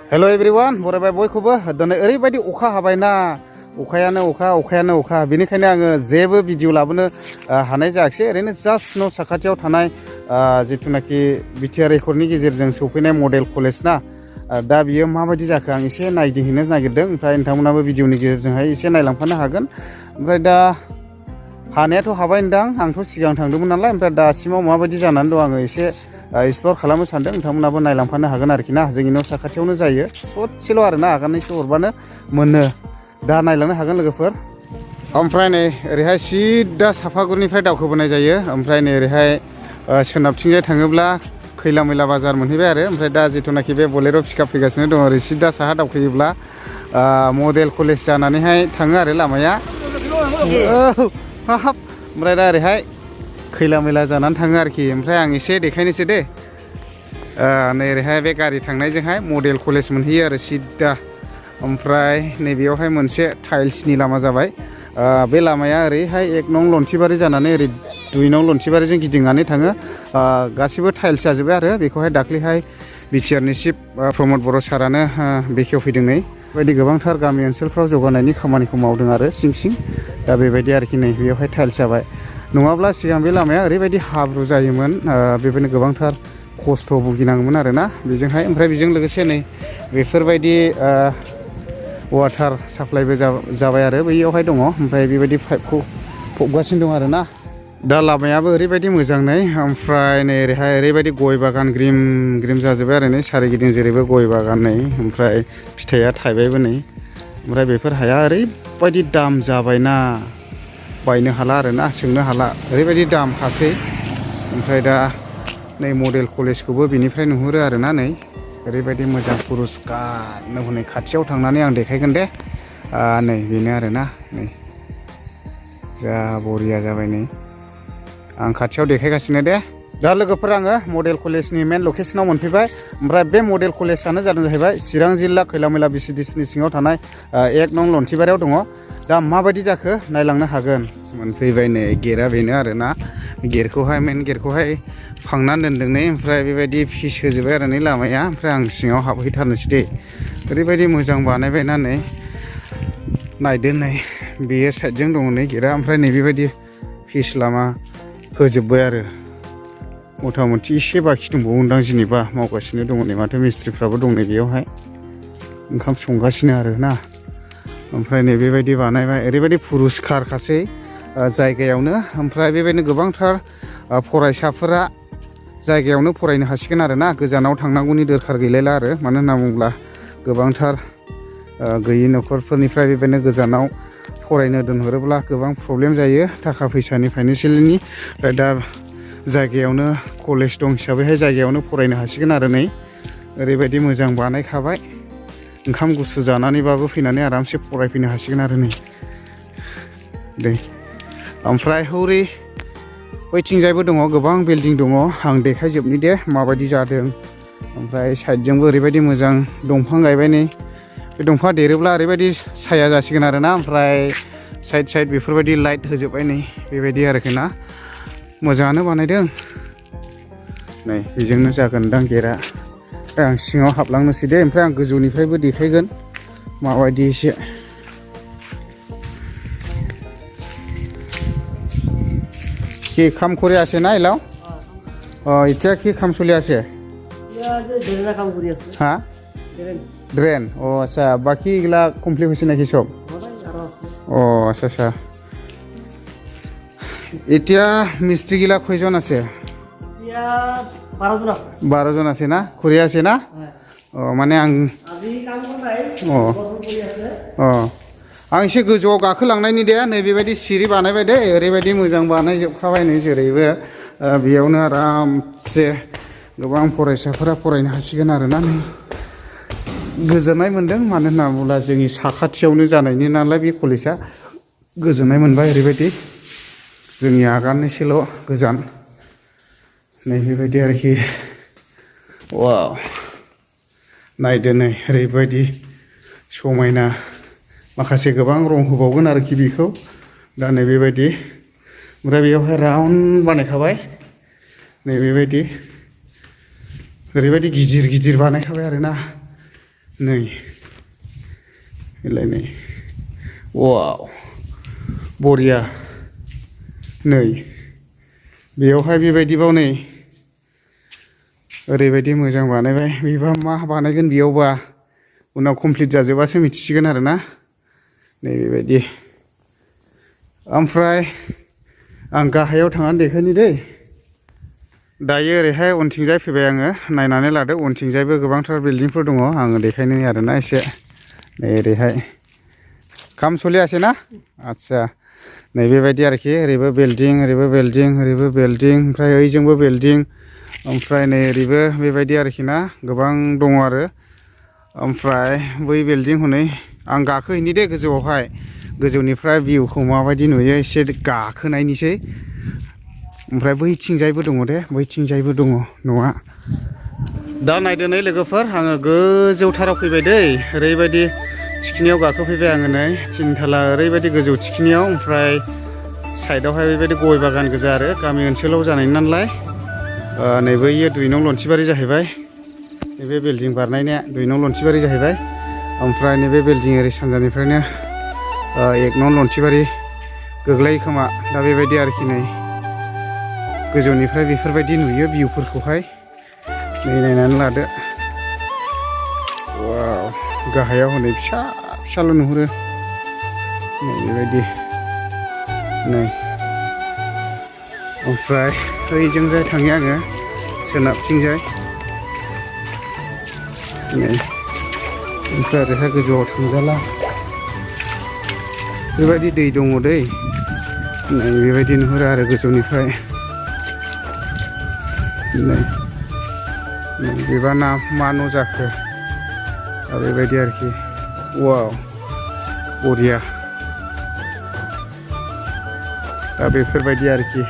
hello everyone बरायबाय बयखौबो दिनै ओरैबायदि अखा हाबायना अखायानो अखा बेनिखायनो आङो जेबो भिडिअ लाबोनो हानाय जायाखिसै ओरैनो जास्ट न' साखाथियाव थानाय जिथुनाखि बिटिआर रेकर्डनि गेजेरजों सौफैनाय मडेल कलेज ना दा बियो माबायदि जाखो आं एसे नायदिंहैनो नागिरदों ओमफ्राय नोंथांमोनाबो भिडिअनि गेजेरजोंहाय एसे नायलांफानो हागोन ओमफ्राय दा हानायाथ' हाबाय होनदां आंथ' सिगां थांदोंमोन नालाय ओमफ्राय दासिमाव माबायदि जानानै दं आङो एसे एक्सप्लर खालामनो सानदों नोंथांमोनाबो नायलांफानो हागोन आरोखि ना जोंनि न' साखाथियावनो जायो ससेल' आरोना आगानैसो हरबानो मोनो दा नायलांनो हागोन लोगोफोर ओमफ्राय नै ओरैहाय सिदा साफागुरिनिफ्राय दावखोबोनाय जायो ओमफ्राय नै ओरैहाय सोनाबथिंजाय थाङोब्ला खैला मैला बाजार मोनहैबाय आरो ओमफ्राय दा जिथुनाखि बे बलेर' पिकआप फैगासिनो दं ओरै सिदा साहा दावखोयोब्ला मडेल कलेज जानानैहाय थाङो आरो लामाया हाब ओमफ्राय दा ओरैहाय खैला मैला जानानै थाङो आरोखि ओमफ्राय आं एसे देखायनोसै दे नै ओरैहाय बे गारि थांनायजोंहाय मडेल कलेज मोनहैयो आरो सिदा ओमफ्राय नैबेयावहाय मोनसे टाइल्सनि लामा जाबाय बे लामाया ओरैहाय 1 नं लन्थिबारि जानानै ओरै 2 नं लन्थिबारिजों गिदिंनानै थाङो गासिबो टाइल्स जाजोब्बाय आरो बेखौहाय दाख्लैहाय बिटिआरनि चिफ प्रमद बर' सारानो बेखेवफैदों नै बेबायदि गोबांथार गामि ओनसोलफ्राव जौगानायनि खामानिखौ मावदों आरो सिं दा बेबायदि आरोखि नै बेयावहाय टाइल्स जाबाय नङाब्ला सिगां बे लामाया ओरैबायदि हाब्रु जायोमोन बेबायदिनो गोबांथार खस्थ' भुगिनाङोमोन आरोना बेजोंहाय ओमफ्राय बेजों लोगोसे नै बेफोरबायदि वाटार साप्लाइबो जाबाय आरो बैयावहाय दङ ओमफ्राय बेबायदि पाइपखौ फबगासिनो दं आरोना दा लामायाबो ओरैबायदि मोजां नै ओमफ्राय नै ओरैहाय ओरैबायदि गय बागान ग्रिम जाजोब्बाय आरो नै सारिगिदिं जेरैबो गय बागान नै ओमफ्राय फिथाइया थाइबायबो नै ओमफ्राय बेफोर हाया ओरैबायदि दाम जाबायना बायनो हाला आरोना सोंनो हाला ओरैबायदि दामखासै ओमफ्राय दा नै मडेल कलेजखौबो बिनिफ्राय नुहुरो आरोना नै ओरैबायदि मोजां पुरुस्कारनो हनै खाथियाव थांनानै आं देखायगोन दे नै बेनो आरोना नै जा बरिया जाबाय नै आं खाथियाव देखायगासिनो दे दा लोगोफोर आङो मडेल कलेजनि मेन लकेसनाव मोनफैबाय ओमफ्राय बे मडेल कलेजआनो जादों जाहैबाय चिरां जिल्ला खैलामैला बिसिडिसिनि सिङाव थानाय 1 नं लन्थिबारियाव दङ दा माबायदि जाखो नायलांनो हागोन मोनफैबाय नै गेटआ बेनो आरोना गेटखौहाय मेन गेटखौहाय फांनानै दोनदों नै ओमफ्राय बेबायदि फिस होजोब्बाय आरो नै लामाया ओमफ्राय आं सिङाव हाबहैथारनोसै दे ओरैबायदि मोजां बानायबायना नै नायदो नै बेयो साइडजों दङ नै गेटआ ओमफ्राय नै बेबायदि फिस लामा होजोब्बाय आरो मथा मथि एसे बाखि दंबावोदां जेनेबा मावगासिनो दङ नै माथो मिस्ट्रिफ्राबो दं नै बेयावहाय ओंखाम संगासिनो आरो ना ओमफ्राय नै बेबायदि बानायबाय ओरैबायदि पुरुस्कारखासै जायगायावनो ओमफ्राय बेबायदिनो गोबांथार फरायसाफोरा जायगायावनो फरायनो हासिगोन आरो ना गोजानाव थांनांगौनि दरखार गैलायला आरो मानो होनना बुङोब्ला गोबांथार गैयि न'खरफोरनिफ्राय बेबायदिनो गोजानाव फरायनो दोनहरोब्ला गोबां प्रब्लेम जायो थाखा फैसानि फाइनान्सियेलनि ओमफ्राय दा जायगायावनो कलेज दं हिसाबैहाय जायगायावनो फरायनो हासिगोन आरो नै ओरैबायदि मोजां बानायखाबाय ओंखाम गुसु जानानैबाबो फैनानै आरामसे फरायफैनो हासिगोन आरो नै दे ओमफ्राय हौरै बैथिंजायबो दङ गोबां बिल्डिं दङ आं देखायजोबनि दे माबायदि जादों ओमफ्राय साइडजोंबो ओरैबायदि मोजां दंफां गायबाय नै बे दंफाङा देरोब्ला ओरैबायदि साया जासिगोन आरोना ओमफ्राय साइड बेफोरबायदि लाइट होजोब्बाय नै बेबायदि आरोखि ना मोजाङानो बानायदों नै बेजोंनो जागोनदां गेटआ आं सिङाव हाबलांनोसै दे ओमफ्राय आं गोजौनिफ्रायबो देखायगोन माबायदि एसे কি কাম কৰি আছে না এলাও এতিয়া কি কাম চলি আছে হা ড্রেন আচ্ছা বাকি এগুলা কমপ্লিট হৈছে নাকি সব আচ্ছা এতিয়া মিস্ত্ৰীগিলা কয়জন আছে 12 জন আছে না কৰি আছে না মানে आं आं एसे गोजौआव गाखोलांनायनि दे नै बेबायदि सिरि बानायबाय दे ओरैबायदि मोजां बानायजोबखाबाय नै जेरैबो बेयावनो आरामसे गोबां फरायसाफोरा फरायनो हासिगोन आरोना नै गोजोननाय मोन्दों मानो होनना बुङोब्ला जोंनि साखाथियावनो जानायनि नालाय बे कलेजआ गोजोननाय मोनबाय ओरैबायदि जोंनि आगानैसोल' गोजान नै बेबायदि आरोखि वाव नायदो नै ओरैबायदि समायना माखासे गोबां रं होबावगोन आरोखि बेखौ दा नै बेबायदि ओमफ्राय बेयावहाय राउन्ड बानायखाबाय नै बेबायदि ओरैबायदि गिदिर बानायखाबाय आरोना नै बेलाय नै वाव बरिया नै बेयावहाय बेबायदिबाव नै ओरैबायदि मोजां बानायबाय बेबा मा बानायगोन बेयावबा उनाव कमप्लिट जाजोबासो मिथिसिगोन आरोना नै बेबायदि ओमफ्राय आं गाहायाव थांनानै देखायनि दै दायो ओरैहाय उनथिंजाय फैबाय आङो नायनानै लादो उनथिंजायबो गोबांथार बिल्डिंफोर दङ आङो देखायनो आरोना एसे नै ओरैहाय काम सोलियासै ना आदसा नै बेबायदि आरोखि ओरैबो बिल्डिं ओरैबो बिल्डिं ओरैबो बिल्डिं ओमफ्राय ओइजोंबो बिल्डिं ओमफ्राय नै ओरैबो बेबायदि आरोखि ना गोबां दङ आरो ओमफ्राय बै बिल्डिं हनै आं गाखोहैनि दे गोजौआवहाय गोजौनिफ्राय भिउखौ माबायदि नुयो एसे गाखोनायनिसै ओमफ्राय बैथिंजायबो दङ दे बैथिंजायबो दङ न'आ दा नायदो नै लोगोफोर आङो गोजौथाराव फैबाय दै ओरैबायदि थिखिनियाव गाखोफैबाय आङो नै थिनथाला ओरैबायदि गोजौ थिखिनियाव ओमफ्राय साइडआवहाय बेबायदि गय बागान गोजा आरो गामि ओनसोलाव जानाय नालाय नैबे इयो 2 नं लन्थिबारि जाहैबाय नैबे बिल्डिं बारनायनिया 2 नं लन्थिबारि जाहैबाय ओमफ्राय नैबे बिल्डिं ओरै सानजानिफ्रायनो 1 नं लन्थिबारि गोग्लैयो खोमा दा बेबायदि आरोखि नै गोजौनिफ्राय बेफोरबायदि नुयो भिउफोरखौहाय नै नायनानै लादो वाव गाहायाव हनै फिसा फिसाल' नुहुरो नै बेबायदि नै ओमफ्राय ओइजोंजाय थाङो आङो सोनाबथिंजाय नै ओमफ्राय ओरैहाय गोजौआव थांजाला बेबायदि दै दङ दै नै बेबायदि नुहुरो आरो गोजौनिफ्राय नै बेबा ना मा न' जाखो दा बेबायदि आरोखि वाव बरिया दा बेफोरबायदि आरोखि